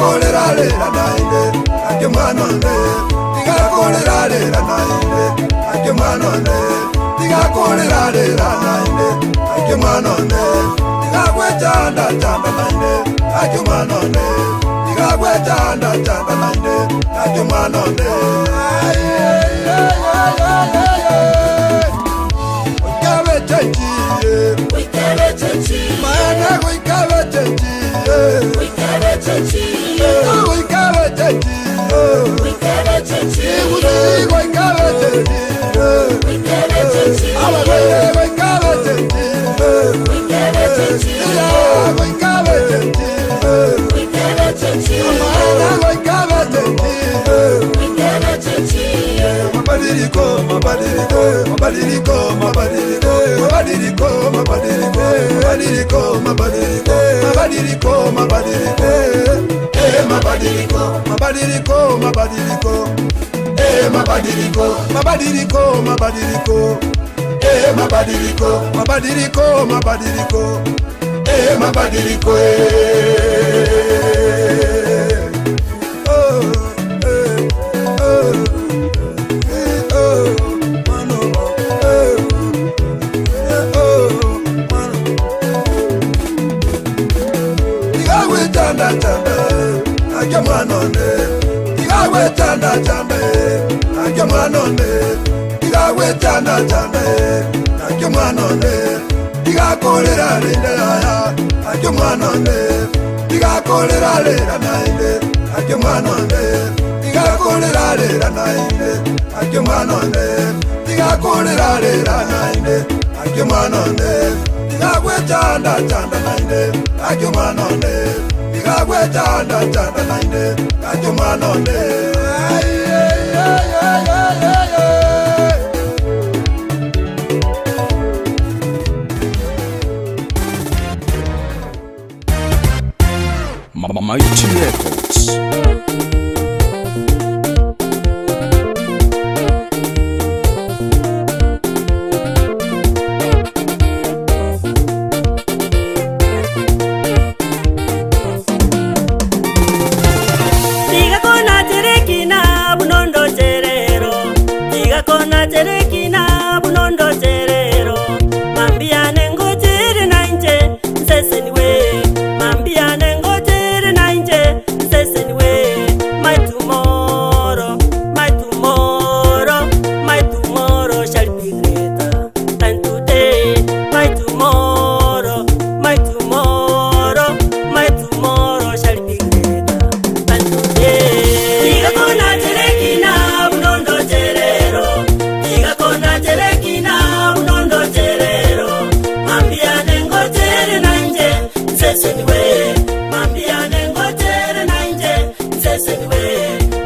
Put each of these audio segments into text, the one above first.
korera rera naende, ake mwana one, tiga korera rera naende, ake mwana one, tiga korera rera naende, ake mwana one, tiga gwechanda chanda naende, ake mwana one, tiga gwechanda chanda naende, ake mwana one. Ay, ay, ay, ay, ay, ay. Goika bechenchie, maana goika bechenchie, goika bechenchie, igusi goika bechenchie, abarwaire goika bechenchie, iya goika bechenchie, maana goika bechenchie. Mabadiliko, mabadiliko, mabadiliko, mabadiliko, mabadiliko, mabadiliko, mabadiliko, mabadiliko, mabadiliko, mabadiliko, eh, mabadiliko, mabadiliko, mabadiliko, eh, mabadiliko, mabadiliko, mabadiliko, eh, mabadiliko, mabadiliko, mabadiliko, eh, mabadiliko, eh. Oh, eh, oh. Eh, oh, mano, eh, eh, oh, mano. Tiga gwechanda chanda, ake mwana one. Tiga gwechanda chanda, ake mwana one. Tiga gwechanda chanda, ake mwana one. Tiga korera rende yaya, ake mwana one. Tiga korera rera naende, ake mwana one. Tiga korera rera naende, ake mwana one. Tiga korera rera naende, ake mwana one. Tiga gwechanda chanda naende, ake mwana one. Tiga gwechanda chanda naende, ake mwana one. Ay, ay, ay, ay, ay, ay, ay. Mighty Records. Tiga konachere ekina buna ondoche rero, tiga konachere ekina buna ondoche rero, Mambia nengochere na inche nseseniwe, mambia nengochere na inche nseseniwe. My tomorrow, my tomorrow, my tomorrow shall be greater than today. My tomorrow, my tomorrow, my tomorrow shall be greater than today. Tiga konachere ekina buna ondoche rero, tiga konachere ekina buna ondoche rero, Mambia nengochere na inche nseseniwe, mambia nengochere na inche nseseniwe.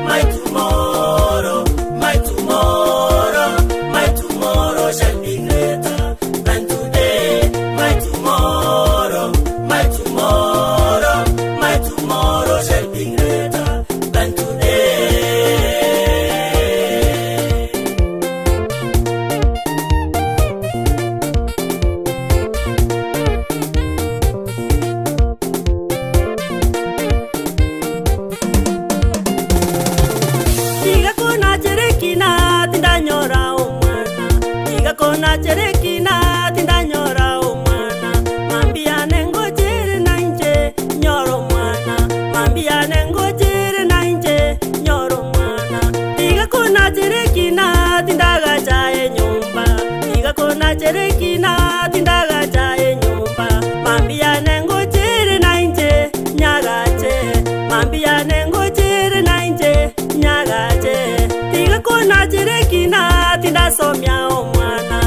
My tomorrow, my tomorrow, my tomorrow shall be greater than today. My tomorrow, my tomorrow, my tomorrow shall be greater than today. Tiga konachere ekina tindanyora omwana, tiga konachere ekina tindanyora omwana, mambia nengochere na inche nyora omwana, mambia nengochere na inche nyora omwana, tiga konachere ekina tindagacha enyomba, tiga konachere ekina tindagacha enyomba, mambia nengochere na inche nyagache, mambia nengochere na inche nyagache, tiga konachere ekina tindasomia omwana,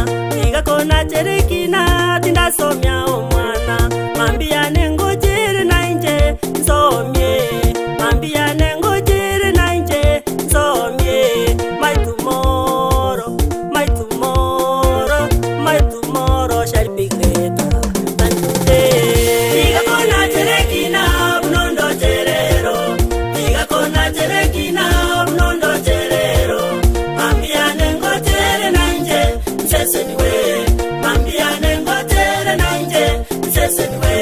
tiga konachere ekina tindasomia omwana, mambia nengochere na inche nsomie, mambia nengochere na inche nsomie. My tomorrow, my tomorrow, my tomorrow shall be greater than today. Tiga konachere ekina buna ondoche rero, tiga konachere ekina buna ondoche rero, mambia nengochere na inche nseseniwe, mambia nengochere na inche nseseniwe.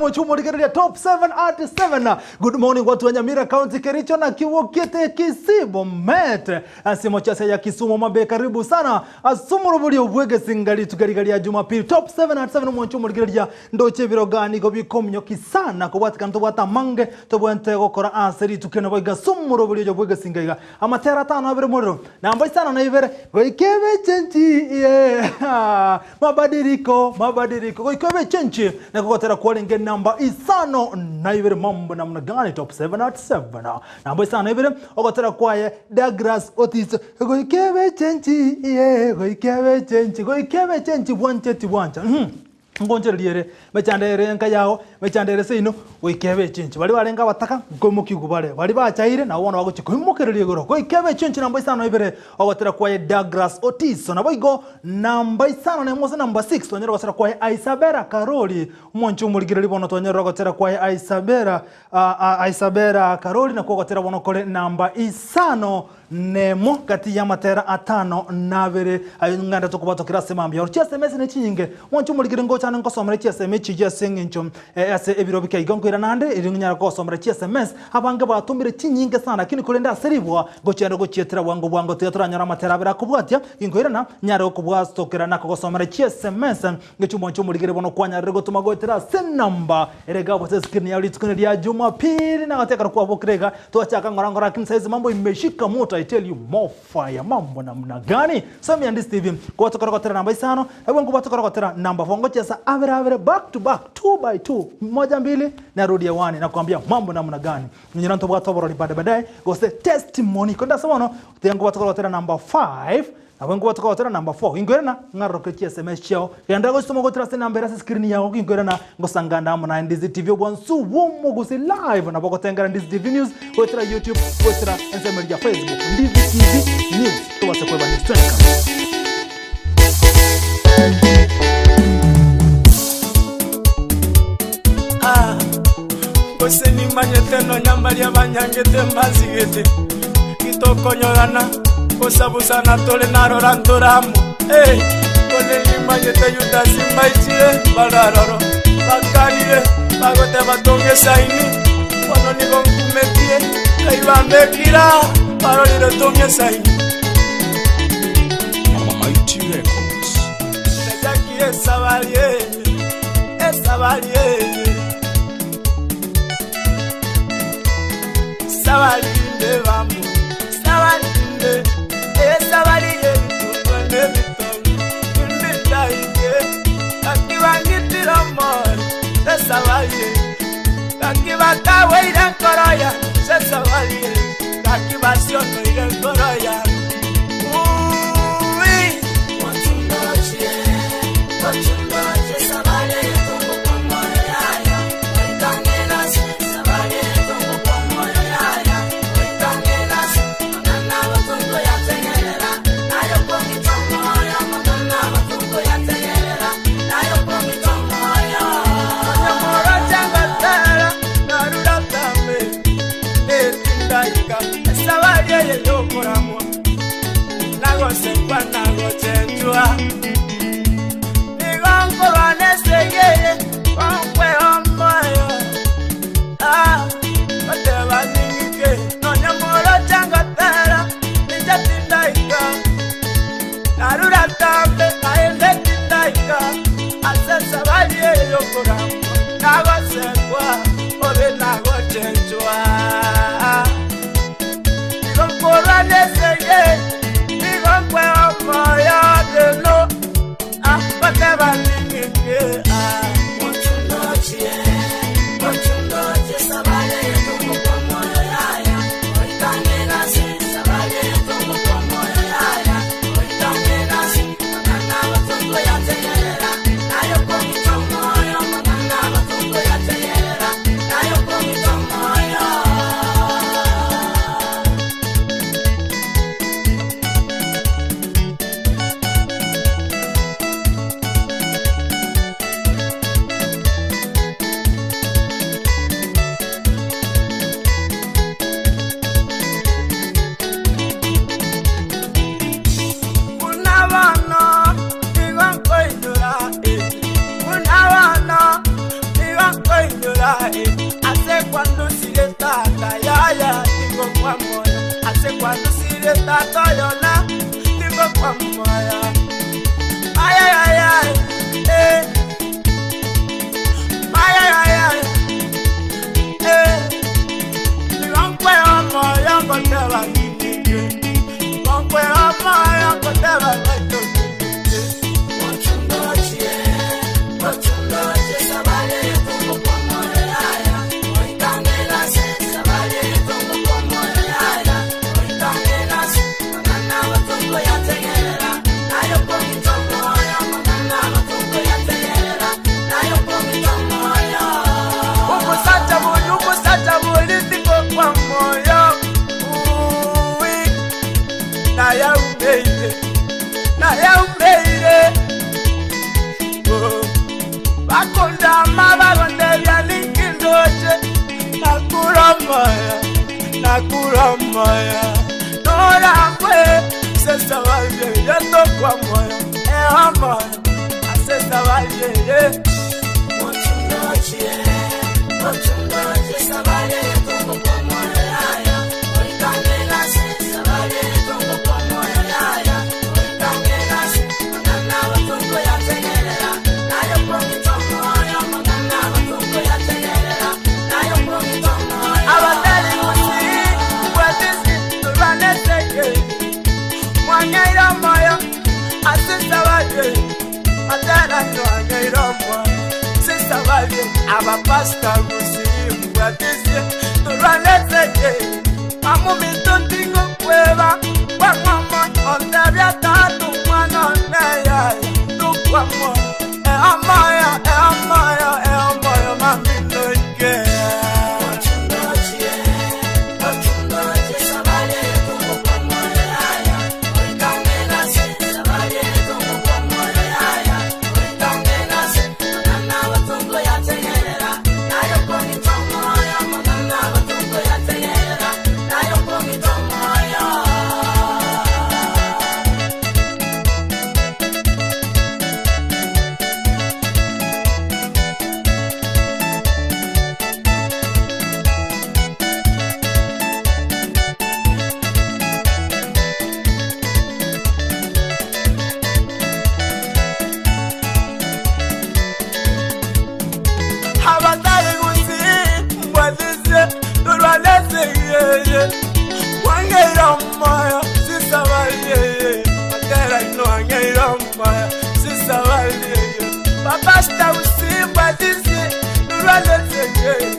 Mochie omorigereria Top 7 at 7. Good morning watu wa Nyamira County, Kericho na Kiwokete, Kisii, Bomet. Ase mochie ase ya Kisumu, Homa karibu sana. Ase omorobori obwegesinga rituko riga ria Jumapili. Top 7 at 7 omonche omorigereria ndoche ebiroga nigo bikominyoki sana kobwatikana tobwate amange tobwente gokora ase rituko nabo iga ase omorobori oyo bwegesinga iga. Amatera atano abere morero namba isano na ibere goika ebe chenchi yeah. Mabadiliko mabadiliko goika ebe chenchi nako gotera kwarenge namba isano na ibere mambo namna gani top 7 at 7 namba isano na ibere ogotera kwaye Douglas Otiso goika ebe chenchi yeah goika ebe chenchi goika ebe chenchi bwancheti bwancha Ngonchererie ere mechando ere enka yao, mechando ere seino, goika ebe echenchi. Baria barenge abataka nkoimokigwa bare, baria bachaire nabo bono bagochia koimokereria igoro, goika ebe echenchi namba isano na ibere, ogotera kwaye Douglas Otiso. Naboigo namba isano na emo gose namba six twanyora ogotera kwaye Isabella Karori, omonche omorigereria bono twanyora ogotera kwaye Isabella Isabella Karori nakwo ogotera bono kore namba isano Nemo gati y'amatera atano na abere ayo ng'ende tokobatokera ase mambia oro. Chieseme ne chinyinge, mwanche omorikire ngochane nkosomera chieseme echi ase eng'encho ase ebiro bike igo nkoira naende erio nyare kogosomera chiesms. Abange batomire chinyinge sana lakini korende ase ribwa ngochiende gochietera bwango bwango tiga toranyore amatera abere akobwatia ginkoirana nyare gokobwatokera na kogosomera chiesms. Ngeche omwanche omorikire bono kwanyarire gotoma goetera ase enamba ere iga gose escreen yao rituko ria Jumapili nagoteba ekero kwabokire iga Twachaka ng'ora ng'ora lakini saizi mambo imeshika moto I tell you more fire mambo namna gani Sammy and Steve kwa tokora namba isano nabwo nkuba tokora namba 4 ngochesa abere abere back to back 2 by 2 moja mbili narudi hewani nakwambia mambo namna gani nyina ntobwate oborori baadaye baadaye gose testimony konda sono tengo tokora namba 5 Nabo nkoba tokogotera number 4 ginkoirana ng'aroke chi sms chiao genda gosoma gotera ase enamba ere ase screen yao ginkoirana ngosangana amo naye Ndizi TV obwansu bw'omogusi live nabo ogotengera Ndizi TV News goetera YouTube goetera ensemo eria ya Facebook Ndizi TV News tobase kweba news twende kazi. Ah, gose nimanyete nonya mbaria banyangete mbansigete gitokonyorana gosabusana tore narora ntore amo eh, gose nimanyete Yudasi mbaichire bararoro bakanire bagoteba tonge esaini bono nigo nkumetie kai bambekira barorire tonge esaini Mighty Records. Nachakire esabari eye esabari eye Sabari inde bambo sabari inde esabari y'ebitundwa n'ebitono inditaike kakibangitira omori esabari eye kakibataweire enkoro ya sesabari eye kakibasionoire enkoro ya Uwi. Nagosekwa nagochenchwa nigo nkorwa nesegeye konkweha omoyo Ah, bateba ning'ike nonya morocha ngotera ninche tindaika narura tambe naende tindaika ase esabari eye yokoramwa nagosekwa obe nagochenchwa nigo nkorwa nesege nigo nkweha omoyo deno ah, bateba ning'ike ah. Asekwandusirie tata yona tingo kwa moyo ay ay ay ay eh ay ay ay ay eh Ngongwe omo yango teba nini Ngongwe omo yango teba nini Umusacha buli umusacha buli tiko kwa moyo Uwi Naya umeire Naya umeire Oh Bakondama bagonde byaninkindoche Nakura moyo Nakura moyo Norangwe Sesa balye Yato kwa moyo Eha moyo Asesa balye Abatari musi Bwatisi Turwaneseke Mwangaira moyo Asisa balye Matara nwangaira moyo Sisa balye Abapasta musi Bwatisi Turwaneseke Amumituntingo kweba Wang'omo Ontabia tatu mwana neya Tukwa moyo Eamoyo Eamoyo Eamoyo Mami loike Abatari gusi mbwatise turwanese yeye wangeira moyo sisabalye matera ino wangeira moyo sisabalye papasta usi mbwatise turwanese yeye